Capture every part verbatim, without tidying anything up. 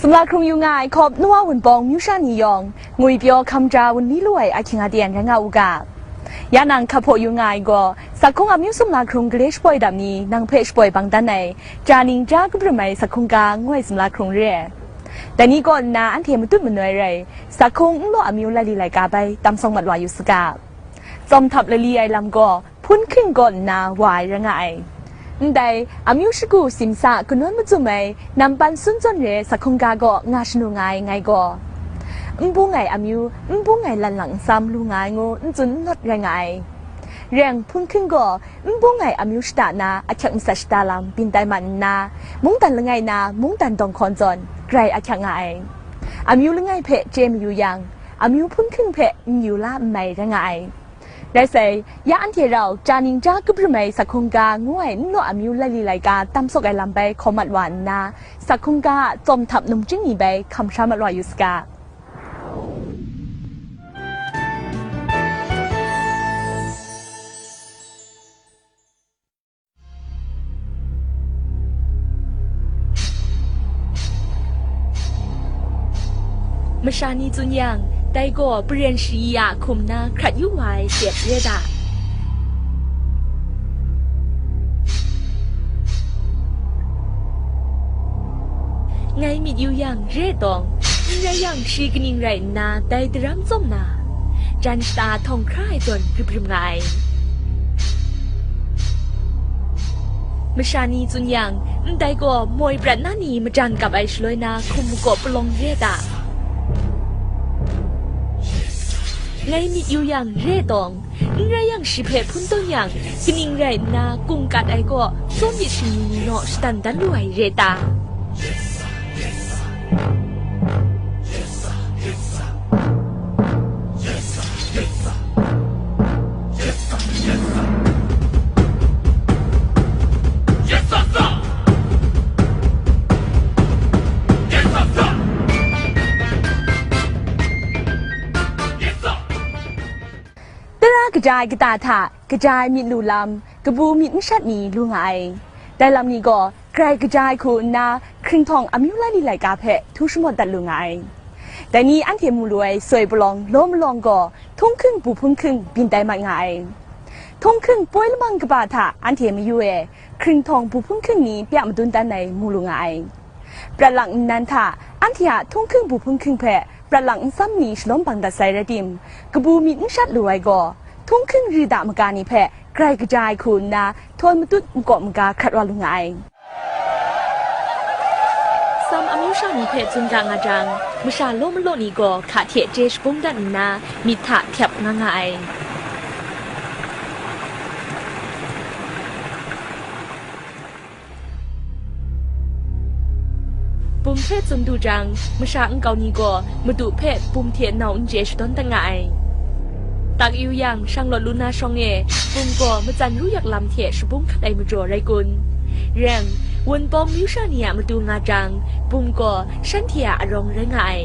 Sumla hkrung yu nga ai hkawp, Noa Wunpawng amyu sha ni yawng, ngwi pyaw hkam ja wunli lu ai ahkying aten rai nga u ga. Ya nang hkap hpaw yu nga ai gaw, Sakhung amyu sumla hkrung gale shapoi dap ni nang hpe shapoi bang dan ai, ja ning ja kabrum ai Sakhung ga ngu ai sumla hkrung re ai. Dai ni kaw nna anhte matut manoi rai, Sakhung nlaw amyu laili laika bai tam sawng mat wa yu saga. Tsawm htap lali ai lam gaw, hpun hking kaw nna wa ai rai nga ai. Ndai, amyu shagu simsa kanawn mazum ai, nampan sun zawn re Sakhung ga kaw nga shanu nga ai ngai gaw, n bung ai amyu, n bung ai lan lang nsam lu nga ai ngu n tsun n nawt rai nga ai. Reng hpun hking gaw, n bung ai amyu shada na ahkyak matsat shada lam byin tai mat nna, mungdan langai na mungdan dawng hkawn zawn grai ahkyak nga ai. Amyu langai hpe chye mayu yang, amyu hpun hking hpe n yu la n mai rai nga ai. Rai sai, ya anhte rau, ja ning ja kabrum ai Sakhung ga ngu ai nnaw amyu laili laika tam sawk ai lam bai hkaw mat wa nna, Sakhung ga a tsawm htap numchying ni bai hkam sha mat wa yu saga. Masha ni tsun yang, dai gaw Paren Shayi a hkum na hkrat yu wa ai step re ta? Ngai myit yu yang, re tawng, n rai yang, shi kaning rai nna dai daram tsawm na, jan shata htawng hkra ai zawn rim rim nga ai. Masha ni tsun yang, ndai gaw moi prat na ni majan kap ai shaloi na hkum makaw palawng re ta? Ngai myit yu yang, re tawng, n rai yang, shi hpe hpun tawn yang, kaning rai nna, kungkat ai kaw, tsawm myit shingni ni naw shadan dan lu ai re ta? Tara kaja ai kata hta, kaja ai myit lu lam, kabu myit n shat ni lu nga ai. Dai lam ni gaw, grai kaja ai hku nna, hkringhtawng amyu laili laika hpe htu shamawt dat lu nga ai. Dai ni anhte mu lu ai soi palawng law malawng gaw, htunghking bu hpun hking byin tai mat nga ai. Htunghking poi lamang kaba hta anhte mayu e, hkringhtawng bu hpun hking ni pya madun dan ai mu lu nga ai. Prat lang nnan hta, anhte a htunghking bu hpun hking hpe prat lang nsam ni shalawm bang dat sai rai tim, kabu myit n shat lu ai gaw, htunghking ri da maga ni hpe grai kaja ai hku nna, htoi matut makaw maga hkrat wa lu nga ai. Sam amyu sha ni hpe tsun ga nga jang, masha law malaw ni gaw hka hte chye shabung dat nna, myit hta htyap nga nga ai. Bum hpe tsun du jang, masha nkau ni gaw madu hpe bum hte nau n chye shadawn dat nga ai. Tak yu yang, shanglawt lu na shawng e, bum gaw matsan ru yak lam hte shabung hkat ai majaw rai kun? Reng, Wunpawng myu sha ni a matu nga jang, bum gaw shanhte a arawng rai nga ai.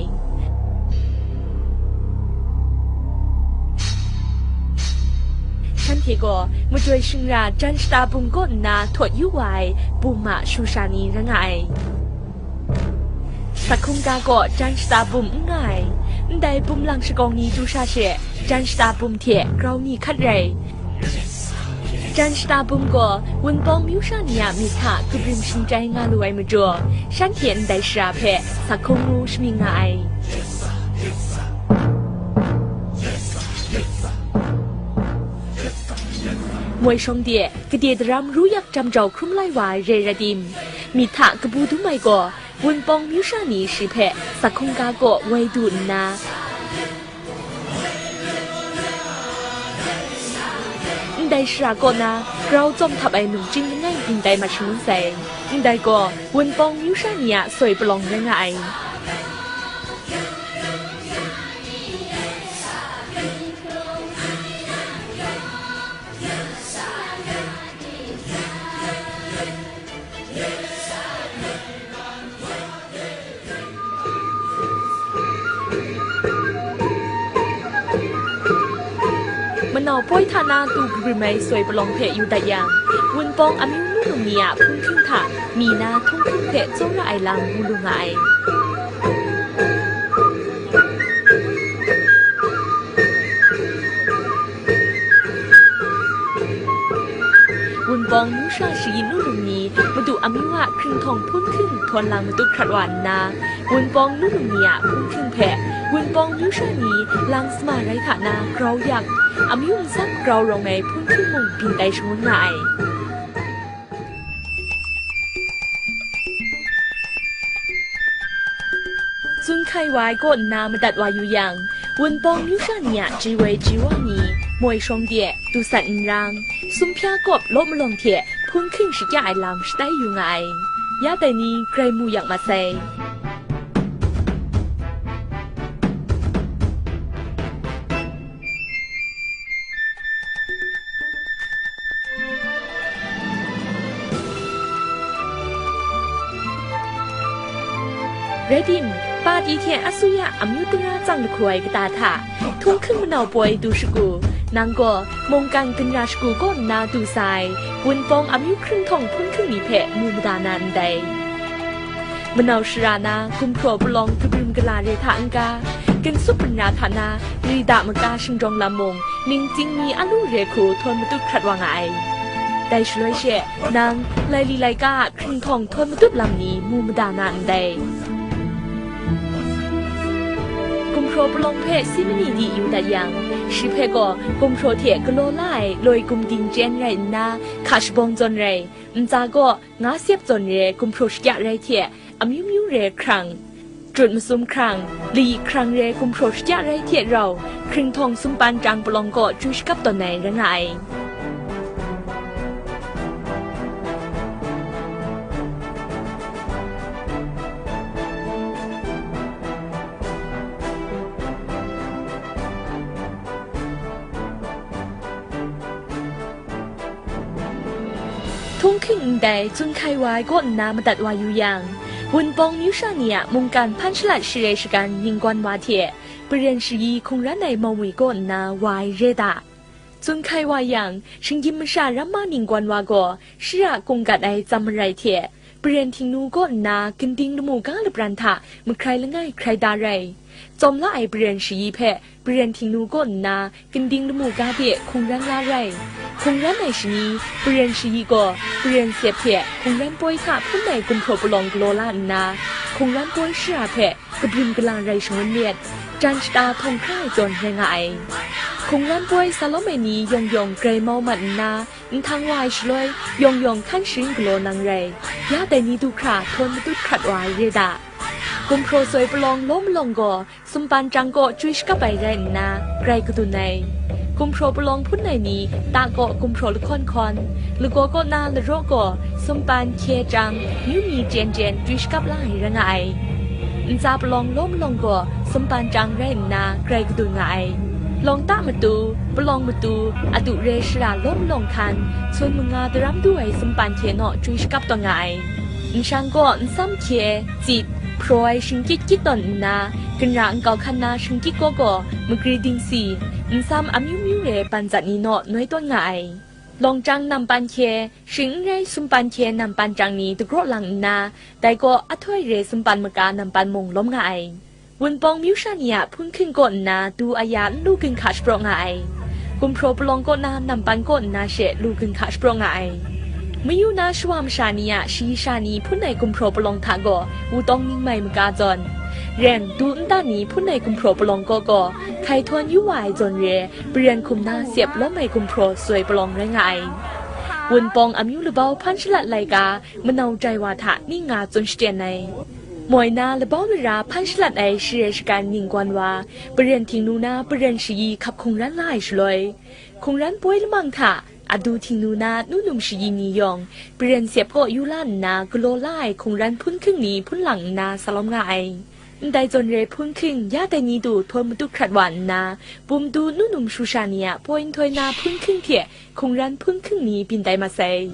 Shanhte gaw majoi shingra jan shata bum kaw nna htawt yu wa ai bum a shu sha ni rai nga ai. Sakhung ga gaw jan shata bum n nga ai. Ndai bum lang shakawng ni du sha she, jan shata bum hte grau ni hkat rai. Jan shata bum gaw Wunpawng myu sha ni a myit hta kabrim shingchai nga lu ai majaw, shanhte ndai shara hpe Sakhung ngu shamying nga ai. Moi shawng de, kade daram ru yak jam jau hkrum lai wa ai re rai tim, myit hta kabu dum ai gaw, Wunpawng myu sha ni shi hpe Sakhung ga kaw woi du nna, ndai shara kaw na grau tsawm htap ai num chying langai byin tai mat shangun sai. Ndai gaw Wunpawng myu sha ni a soi palawng rai nga ai. Manau poi hta na tu kabrim ai soi palawng hpe yu dat yang, Wunpawng amyu nu num ni a hpun hking hta mi na htunghking hpe tsawra ai lam mu lu nga ai. Wunpawng myu sha shayin lu lung ni, Madu amyu a hkringhtawng hpun hking htawn lang matut hkrat wa nna, Wunpawng lu lung ni a hpun hking hpe Wunpawng myu sha ni lang sama rai hta na grau yak, amyu nsam grau rawng ai hpun hking mung byin tai shangun nga ai. Tsun hkai wa ai kaw nna madat wa yu yang, Wunpawng myu sha ni a ji woi ji wa ni, moi shawng de, du san n rang, sumhpya kawp law malawng hte hpun hking shakya ai lam shatai yu nga ai. Ya dai ni grai mu yak masai. Rai tim, pa ti hte asuya amyu tara tsang lahku ai kata hta, htunghking manau poi du shagu, nang gaw mungkan ginra shagu kaw nna du sa ai, Wunpawng amyu hkringhtawng hpun hking ni hpe mu mada na ndai. Manau shara na gumhpraw palawng kabrim gala re hta n-ga, ginsup ginra hta na rida maka shingdawng lam mung, ningtsing mi a lu re hku htawn matut hkrat wa nga ai. Dai shaloi she, nang, laili laika a hkringhtawng htawn matut lam ni mu mada na ndai. Gumhpraw palawng hpe si mani di yu dat yang, shi hpe gaw gumhpraw hte galaw la ai loi gumding chyen rai nna, hka shabawng zawn rai, ntsa gaw nga sep zawn re gumhpraw shakya rai hte, amyu myu re hkrang, jut masum hkrang, layik hkrang re gumhpraw shakya rai hte rau, hkringhtawng sumpan chyang palawng kaw chyoi shakap tawn ai rai nga ai. Htunghking ndai tsun hkai wa ai kaw nna madat wa yu yang, Wunpawng myu sha ni a mungkan hpan shalat share shagan ninggawn wa hte, Paren shayi hkungran ai maumwi kaw nna wa ai re da. Tsun hkai wa yang, shinggyim masha ramma ninggawn wa gaw, shara kunggat ai tsam marai hte, Paren Htingnu kaw nna ginding lamu ga lapran hta mahkrai langai hkrai da rai. Tsawm la ai Paren shayi hpe Paren Htingnu kaw nna ginding lamu ga de hkungran la rai. Hkungran ai shani, Paren shayi gaw Paren sep hte hkungran poi hta hpun ai gumhpraw palawng galaw la nna, hkungran poi shara hpe kabrim gala rai shangun myit, jan shata htawng hkra ai zawn rai nga ai. Hkungran poi sa lawm ai ni yawng yawng grai mau mat nna, nhtang wa ai shaloi, yawng yawng hkan sharin galaw nang rai, ya dai ni du hkra htawn matut hkrat wa ai re da. Gumhpraw soi palawng law malawng gaw, sumpan chyang kaw chyoi shakap ai rai nna, grai kadun ai. Gumhpraw palawng hpun ai ni, ta kaw gumhpraw lahkawn hkawn, lagaw kaw na laraw gaw, sumpan hkye chyang, myu ni chyen chyen chyoi shakap la ai rai nga ai. Ntsa palawng law malawng gaw, sumpan chyang rai nna, grai kadun nga ai. Lawng ta matu, palawng matu, adu re shara law malawng hkan, sun manga daram du ai sumpan hkye naw chyoi shakap tawn nga ai. Nshang gaw nsam hkye, tsit, hpraw ai shingkyit kyit tawn nna, ginra nkau hkan na shingkyit gaw gaw, magri dingsi, nsam amyu myu re ban zat ni naw noi tawn nga ai. Lawng chyang nampan hkye, shing n rai sumpan hkye nampan chyang ni dagraw lang nna, dai kaw ahtoi re sumpan maka nampan mung lawm nga ai. Wunpawng myu sha ni a hpun hking kaw nna du aya nlu ginhka shapraw nga ai. Gumhpraw palawng kaw na nampan kaw nna she lu ginhka shapraw nga ai. Mayu na shawa masha ni a shayi sha ni hpun ai gumhpraw palawng hta gaw wutawng ning mai maga zawn, reng du nta ni hpun ai gumhpraw palawng kaw gaw hkai htawn yu wa ai zawn re, Paren hkum na sep lawm ai gumhpraw soi palawng rai nga ai. Wunpawng amyu labau hpan shalat laika, manau jai wa hta ning nga tsun shachyen ai. Moi na labau lara hpan shalat ai share shagan ninggawn wa, Paren Htingnu na Paren shayi hkap hkungran la ai shaloi, hkungran poi lamang hta, Adu Htingnu na nu num shayi ni yawng, Paren sep kaw yu la nna galaw la ai hkungran hpun hking ni hpun lang nna sa lawm nga ai. Ndai zawn re hpun hking ya dai ni du htawn matut hkrat wa nna, Bum du nu num shu sha ni a poi nhtoi na hpun hking hte hkungran hpun hking ni byin tai masai.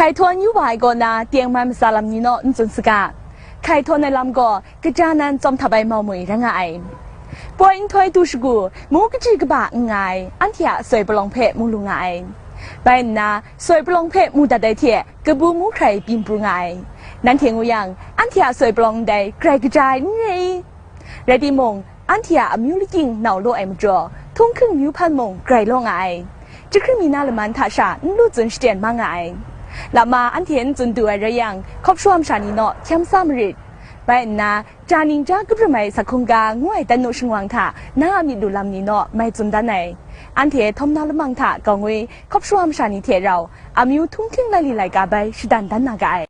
Hkai htawn yu wa ai kaw na tengman matsa lam ni naw n tsun saga. Hkai htawn ai lam gaw kaja nan tsawm htap ai mau mui rai nga ai. Poi nhtoi du shagu, mu kaji kaba n nga ai, anhte a soi palawng hpe mu lu nga ai. Bai nna, soi palawng hpe mu dat ai hte, kabu mu hkrai byin pru nga ai. Nanhte ngu yang, anhte a soi palawng ndai grai kaja ai n re i? Rai timung, anhte a amyu lakying nau law ai majaw, htunghking myu hpan mung grai law nga ai. Jahkring mi na laman hta sha n lu tsun shaten ma nga ai. Lama anhte n tsun du ai rai yang, hkawp shawa masha ni naw hkyam sa marit. Bai nna, ja ning ja kabrim ai sa hkungga ngu ai dan nu shingwang hta na a myit lu lam ni naw mai tsun dan ai. Anhte htawn na lamang hta gaw ngwi hkawp shawa masha ni hte rau, amyu htunghking laili laika bai shadan dan na ga ai.